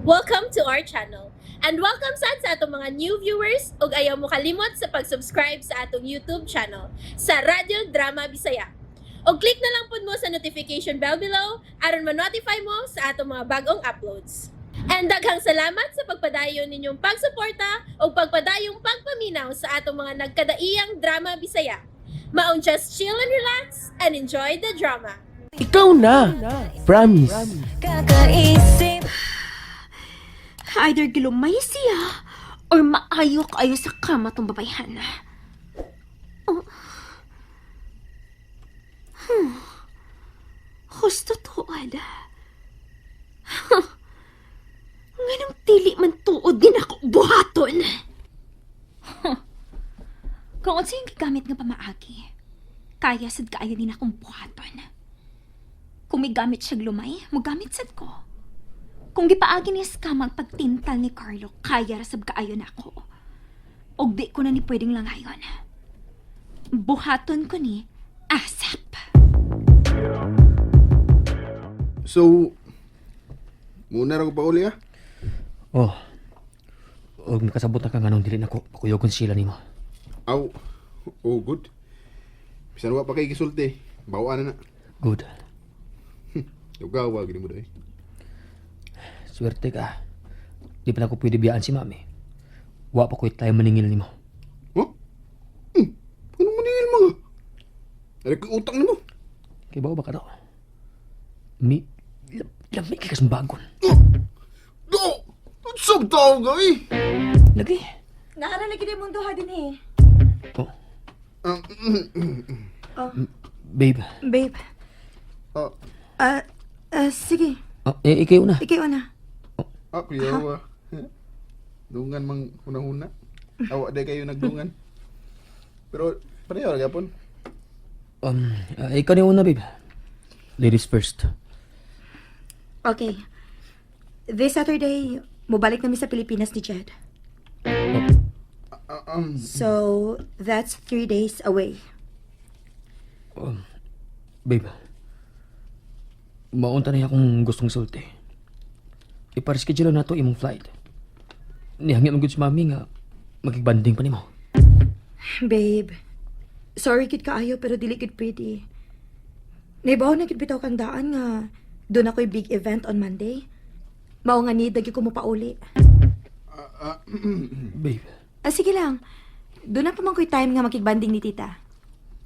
Welcome to our channel. And welcome sad sa atong mga new viewers ug ayaw mo kalimot sa pag-subscribe sa atong YouTube channel sa Radyo Drama Bisaya. Og click na lang pud mo sa notification bell below aron ma-notify mo sa atong mga bagong uploads. And daghang salamat sa pagpadayon ninyong pagsuporta ug pagpadayong pagpaminaw sa atong mga nagkadaiyang drama Bisaya. Maong just chill and relax and enjoy the drama. Ikaw na! Promise. Kakaisip. Either gilumay siya or maayo kaayo sa kama tong babayhan. Oh. Husto tuod. Huh. Nganong dili man tuod din ako buhaton. Huh. Kung unsa yung gigamit nga pamaagi, kaya sad kaayo din akong buhaton. Kung may gamit siyag lumay, mogamit sad ko. Kung gipaagi ni Scam ang pagtintal ni Carlo, kaya rasab kaayo na ako. Og di ko na ni pwedeng langayon. Buhaton ko ni ASAP. So, muna ra ko pa uli ah. Oh. Og makasabot na ka nganong dili nako pakuyogon sila nimo. Aw, oh good. Bisan wa pa kay gisulti, bawaan na na. Good. Dugawa gini mo dai. Swerte ka. Di pa nako pwede biyaan si mami. Wa pa ko'y tayo maningil nimo. Huh? Ano maningil mga? Ari ko utang nimo. Kay bawa ba ka to? Mi lami kay kasang bagon. Do! Unsab tawo gawi? Lagi. Naara lagi di mong duha din eh. Oh, Oh, babe. babe. Ah, Ah, sige. Oh, eh, ikaw na. Ikaw na. ah, kuya. Dungan mang huna-huna. Awa day kayo nagdungan. Pero pareho ra gyapon. Ikaw ni una, babe. Ladies first. Okay. This Saturday, mubalik nami sa Pilipinas ni Jed. Ah, um, So, that's 3 days away. Babe. Maunta na akong gustong sulti. Ipareschedule na to imong flight. Nihangyo man gud si mami nga makigbanding pa nimo. Babe, sorry kid kaayo pero dili kid pwede. Naibaw na kid bitaw kang daan nga doon ako'y big event on Monday. Mao nga need lagi ko mo pauli. Babe, Ah, sige lang. Doon na pa man ko'y time nga makigbanding ni tita.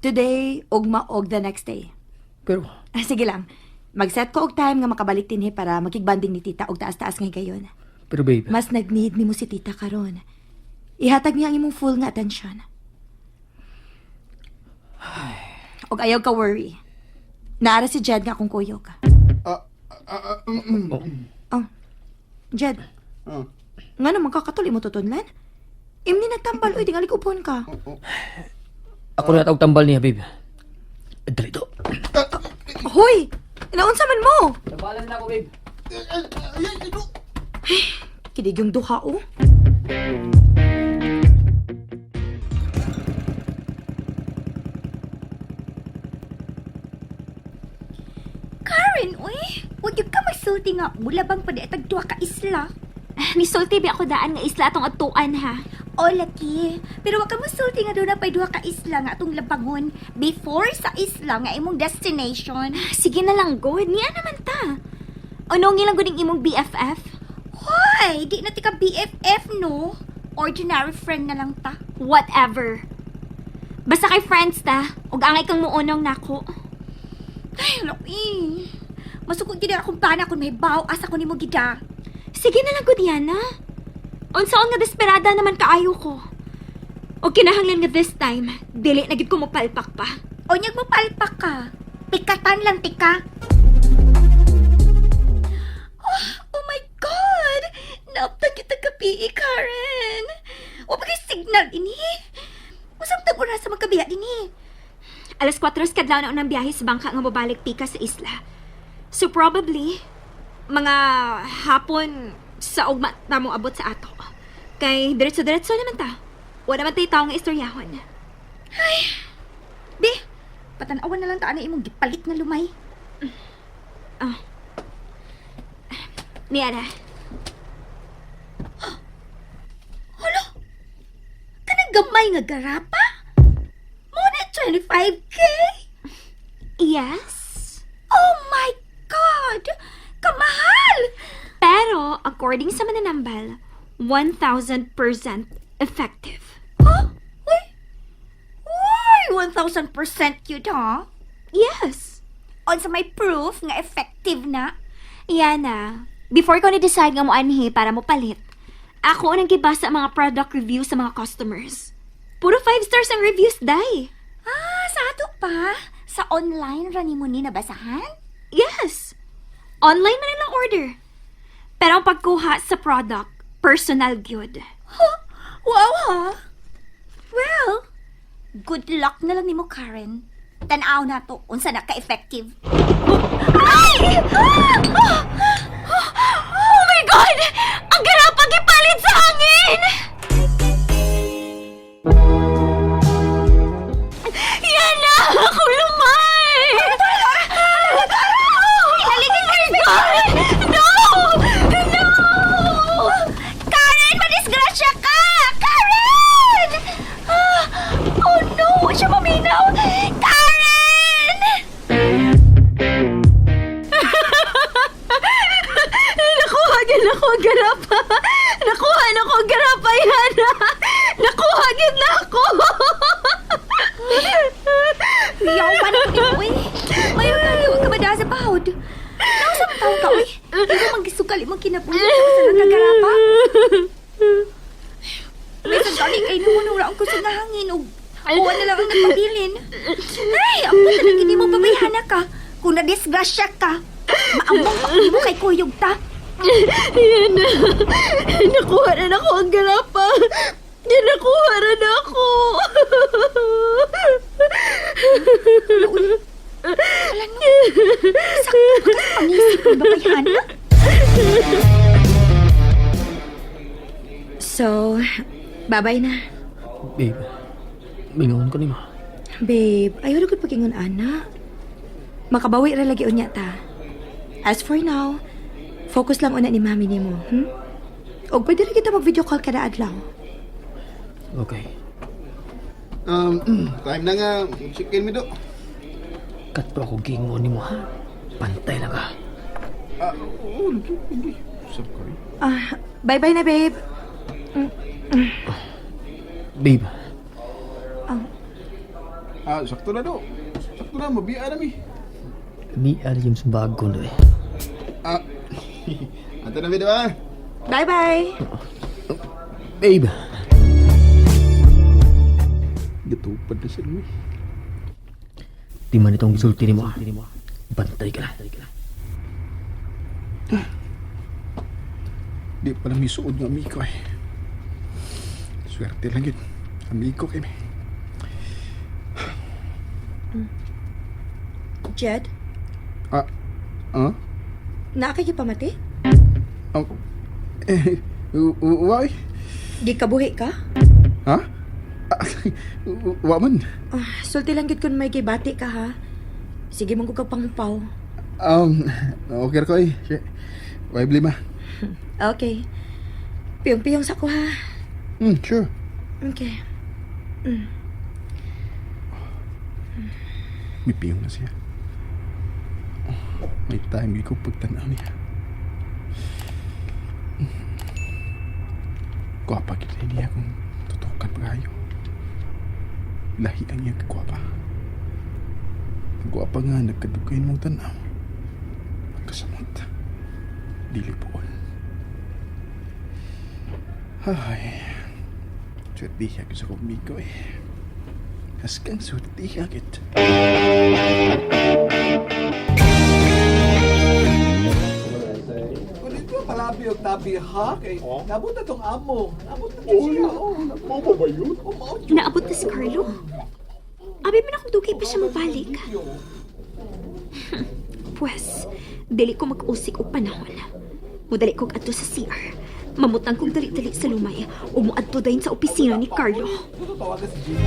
Today, ugma og the next day. pero Ah, sige lang. Mag-set ko og time nga makabalik dinhi para makigbanding ni tita og taas-taas ngay gayon. Pero babe, Mas nag-need nimo si tita karon. Ihatag niya ang imong full nga atensyon. Og ayaw ka worry. Naara si Jed nga akong kuyog. Ah, ah, ah, mm, mm. Oh, Oh, Jed, Ah, nga naman kakatuli mo tutunlan? Imni nagtambal, oy, tingali upon ka. oh, oh. Ako na tawag tambal niya, babe. Dali to. Hoy! Naunsa man mo? Tambalan na ako, babe. Ay, ay, ay, ay, do. Kidig yung duha, oh. Karen, uy! Huwag yun ka magsulti nga. Mula bang pwede duha ka isla? Nisulti ba ako daan nga isla atong atuan ha? O laki, pero wag ka mosulti nga doon na pa'y duha ka isla nga atong labangon before sa isla nga imong destination. Sige na lang, good. Niya naman ta. Ano ngilang guning imong BFF? Hoy, di na ti ka BFF no. Ordinary friend na lang ta. Whatever. Basta kay friends ta, ug angay kang muunong nako. Ay, laki. Masukod gid akong pana kung may baw asa ko nimo gida. Sige na lang, Gudiana. Unsaon nga desperada naman kaayo ko. O kinahanglan nga this time, dili na gid ko mopalpak pa. O nyag mopalpak ka. Pikatan lang tika. Oh, oh my God! Naaptang kita kapi, Karen. O pa kay signal dinhi. Usap tag oras sa magkabiya dinhi. Alas 4 kadlaw na unang biyahe sa bangka nga mobalik pika sa isla. So probably, mga hapon sa ugma ta mo abot sa ato. Kay diretso-diretso naman ta. Wala man tay tawo nga istoryahon. Ay, be, patanawan na lang ta na imong gipalit nga lumay. Ah. Niara. Gamay nga garapa? Mao na 25K? Yes. Oh my God! Kamahal! Pero, according sa mananambal, 1,000% effective. Huh? Uy! Uy! 1,000% cute, ha? Yes. Unsa may proof nga effective na? Yana, before ko ni-decide nga mo anhi para mo palit, ako unang gibasa ang mga product reviews sa mga customers. Puro 5 stars ang reviews, day. Ah, sa ato pa? Sa online ra nimo ni nabasahan? Yes. Online man lang order. Pero ang pagkuha sa product, personal gyud. Huh? Wow, ha? Well, good luck na lang nimo, Karen. Tan-aw na to, unsa na ka-effective. Ay! Oh my God! Ang garapang gipalit sa hangin! Yan na! Ako lumay! Oh my God! No! No! Karen, madisgrasya ka! Karen! Ah, oh no, siya maminaw! Karen! Nakuha gid ako ang garapa! Nakuha na ko ang garapa, Yana! Nakuha gid na ako! Yaw pa na ko uy. Mayo tayo, huwag ka ba sa bahod? Nausa man taong ka, uy. Hindi mo manggisugal imong kinabuhi sa nakagarapa. May sandali kay nungunura ang kusog nga hangin ug uwan na lang ang nagpabilin. Ay, ang puta na gini mo pabayhana ka. Kung nadisgrasya ka, maamong pa mo kay kuyog ta. Yana! Nakuha na ako ang garapa! Nakuha na ako! Alam mo, sakto ka sa pangisip ng babayhana. So, bye-bye na. Babe, mingon ko nimo. Babe, ayaw na gud pagingon ana. Makabawi ra lagi unya ta. As for now, focus lang una ni mami nimo, Og pwede ra kita mag-video call kada adlaw. Okay. Time na nga, chicken mi do. Kato ako gingon nimo ha. Pantay lang ka. Ah, oo, lagi, lagi. Usap ko eh. Ah, bye-bye na, babe. Babe, Ah, sakto na do. Sakto na, mabiya na mi. mi ari yung bago na eh. Ah, ato na mi do ah. Bye-bye. Babe! Gatupad na siya mi. Di man itong gisulti nimo ha. Bantay ka na. Di pala may suod ng amigo eh. Swerte lang yun. Amigo kay mi. Jed, Ah, ah? naa kay pamati? Eh, why? Gikabuhi ka? Ha? Ah, wa man. Ah, sulti lang gid kun may gibati ka ha. Sige man ko ka pangpaw. Okay ra ko eh. Sige. Why blame ah? Okay. Piyong-piyong sa ko ha. Sure. Okay. May piyong na siya. Oh, may time ko pagtanaw niya. Gwapa kita niya kung tutukan pa kayo. Lahi ang iyang kagwapa. Gwapa nga nagkadugayin mong tanaw. Pagkasamot. Dili poon. Ay. Swerte siya sa kumigo eh. Haskan swerte siya kit. Kung dito palabi og tabi ha kay nabot na tong amo. Nabot na gyud siya. Oh, Mao ba ba yun? Oh, mao gyud. Naabot na si Carlo. Abi man akong dugay pa siya mabalik. Pwes, dili ko mag-usik og panahon. Mudali kog adto sa CR. Mamutang kog dali-dali sa lumay ug moadto dayon sa opisina ni Carlo. Gusto tawagan si Jim.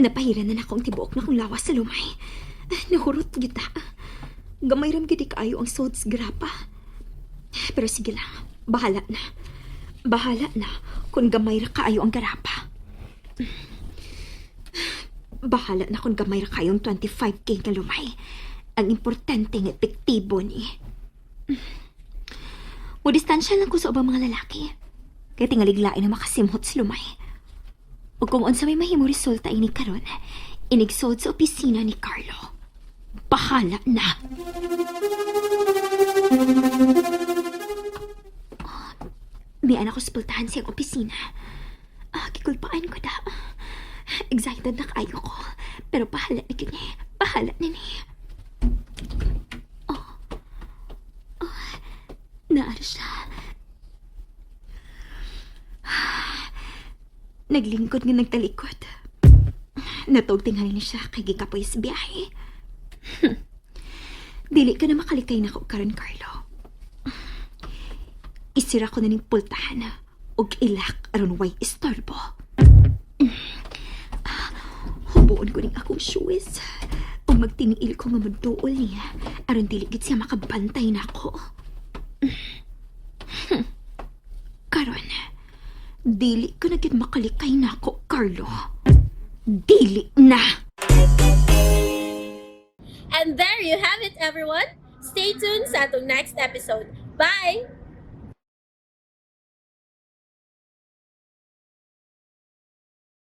Napahiran na nako ang tibuok na kong lawas sa lumay. Nahurot kita. Gamay ram gid kaayo ang sods grapa. Pero sige lang, bahala na. Bahala na kung gamay ra kaayo ang garapa. Bahala na kung gamay ra kayong 25K nga lumay. Ang importante nga epektibo ni. Mo distansya lang ko sa ubang mga lalaki. Kaya tingaliglain na makasimhot sa lumay. O kung unsa may mahimo resulta ini karon, inigsod sa opisina ni Carlo. Bahala na. Oh, may anak ko sa pultahan siyang opisina. Ah, kikulpaan ko da. Excited na kaayo ko. Pero bahala na kini. Bahala na ni. Oh. Oh. Naara siya. Naglingkod nga nagtalikod. Natog tingali ni siya kay gikapoy sa biyahe. Dili ka na makalikay na ko karon, Carlo. Isira ko na ning pultahan og ilak aron way istorbo. Hubuon ko ning akong shoes. Ug magtiniil ko nga magduol niya aron dili gid siya makabantay nako. Karon, dili ko na gid makalikay nako, Carlo. Dili na! And there you have it, everyone. Stay tuned sa atong next episode. Bye!